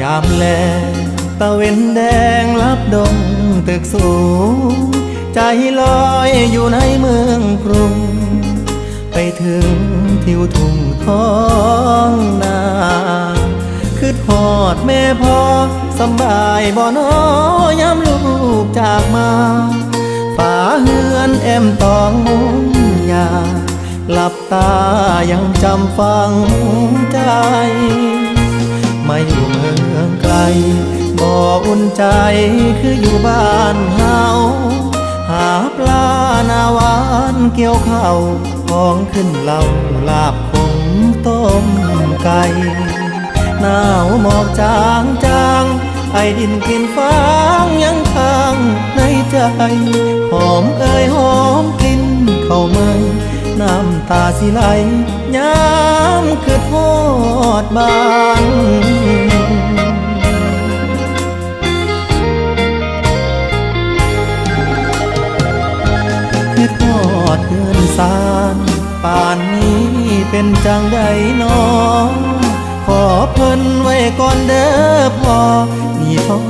ຍາມແລງ ຕາເວັນແດງລັບດົງຕຶກສູງ ໃຈລອຍຢູ່ໃນເມືອງກຸງ ໄປເຖິງທິວທົ່ງທ້ອງນາ ຄິດຮອດແມ່ພໍ່ ສຳບາຍບໍ່ນໍ ຍາມລູກຈາກມາ ຝາເຮືອນແອ້ມຕອງມຸງຫຍ້າ ຫຼັບຕາຍັງຈຳຝັງໃຈ ມາຢູ່ເມືອງໄກ ບໍ່ອຸ່ນໃຈຄືຢູ່ບ້ານເຮົາ ຫາປາໜ້າຫວານກ່ຽວເຂົ້າ ຂອງຂຶ້ນເຫຼົ້າ ລາບຂົງຕົ້ມໄກ່ ໜາວໝອກຈາງໆ ໄອດິນກິ່ນຟາງຍັງຄ້າງໃນໃຈ ຫອມເອີຍຫອມກິ່ນເຂົ້າໃໝ່ ນ້ຳຕາຊິໄຫຼ ຍາມຄິດຮອດບ້ານ ຄິດຮອດເຮືອນຊານ ປານນີ້ເປັນຈັ່ງໃດນໍ ຂໍເພິ່ນໄວ້ກ່ອນເດີພໍ່ ມີພໍ່